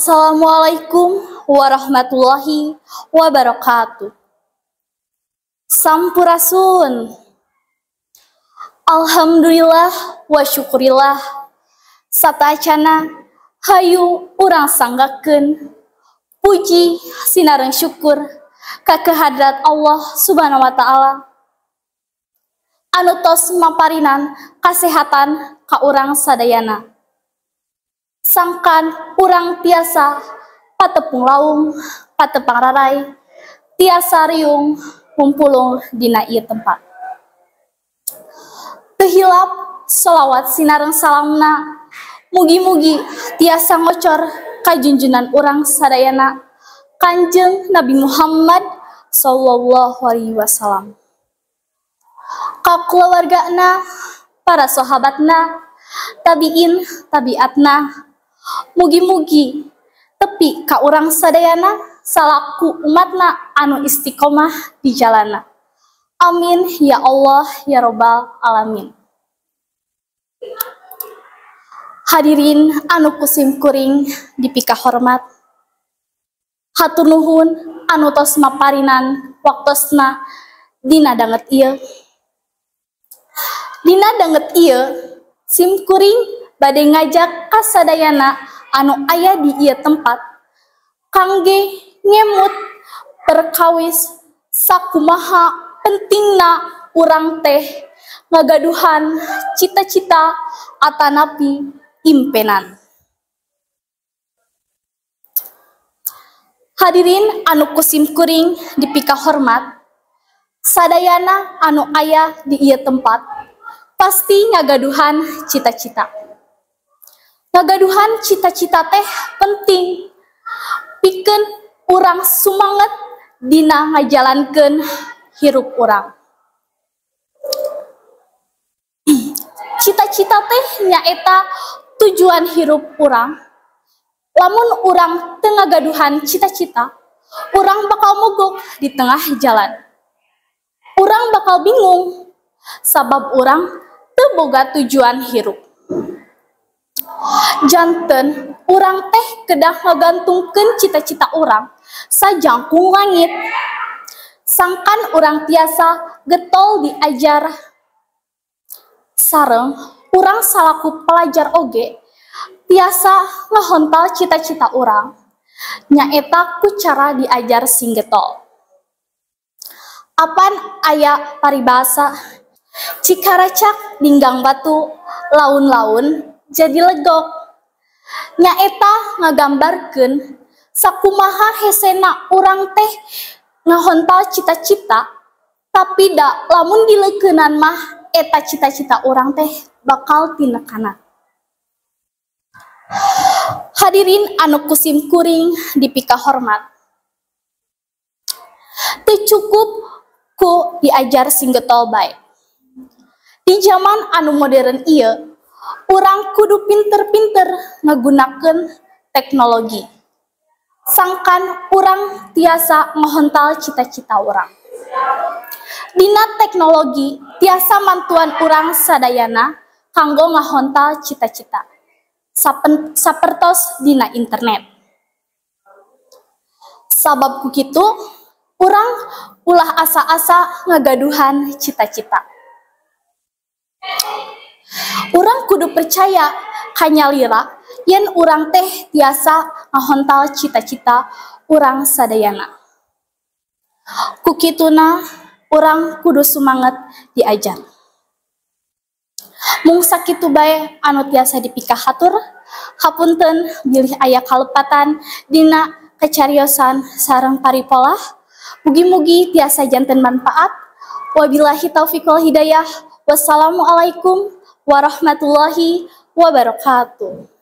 Assalamualaikum warahmatullahi wabarakatuh. Sampurasun. Alhamdulillah wa syukurillah. Satacana hayu urang sanggakeun puji sinareng syukur ka kehadrat Allah Subhanahu wa taala anu tos maparinan kasehatan ka urang sadayana. Sangkan urang tiasa patepung laung, patepang rarai, tiasa riung mumpulung dina ieu tempat. Teu hilap sholawat sinareng salamna, mugi-mugi tiasa ngocor ka junjunan urang sadayana, Kanjeng Nabi Muhammad sallallahu alaihi wasallam. Ka keluargana, para sahabatna, tabiin tabiatna, mugi-mugi tepi ka urang sadayana salaku umatna anu istiqomah di jalana. Amin ya Allah ya robbal alamin. Hadirin anu kusim kuring dipika hormat, hatur nuhun anu tos maparinan waktosna dina danget ieu. Dina danget ieu sim kuring bade ngajak kasadayana anu aya di ieu tempat kangge ngemut perkawis sakumaha pentingna urang teh ngagaduhan cita-cita atanapi impenan. Hadirin anu kusim kuring dipika hormat, sadayana anu aya di ieu tempat pasti ngagaduhan cita-cita. Ngagaduhan cita-cita teh penting pikeun urang sumanget dina ngajalankeun hirup urang. Cita-cita teh nyaeta tujuan hirup urang. Lamun urang teu ngagaduhan cita-cita, urang bakal mogok di tengah jalan. Urang bakal bingung sabab urang teu boga tujuan hirup. Janten urang teh kedah ngagantungkeun cita-cita urang sajangkung langit. Sangkan urang tiasa getol diajar. Sareng urang salaku pelajar oge tiasa ngahontal cita-cita urang nyaeta ku cara diajar sing getol. Apan aya paribasa cikaracak ninggang batu laun-laun jadi legok. Nyaeta ngagambarkeun sakumaha hesena urang teh ngahontal cita-cita, tapi da lamun dileukeunnan mah eta cita-cita urang teh bakal tinekana. Hadirin anu kusim kuring dipika hormat, teu cukup ku diajar sing getol bae. Di zaman anu modern ieu, urang kudu pinter-pinter ngagunakeun teknologi. Sangkan urang tiasa ngahontal cita-cita urang. Dina teknologi tiasa mantuan urang sadayana kanggo ngahontal cita-cita. Sapertos dina internet. Sabab ku kitu, urang ulah asa-asa ngagaduhan cita-cita. Urang kudu percaya kanyalira yen urang teh tiasa ngahontal cita-cita urang sadayana. Ku kituna urang kudu sumanget diajar. Mung sakitu bae anu tiasa dipikahatur, hapunten bilih aya kalepatan dina kecariosan sareng paripolah. Mugi-mugi tiasa janten manfaat. Wabillahi taufiq wal hidayah. Wassalamualaikum warahmatullahi wabarakatuh.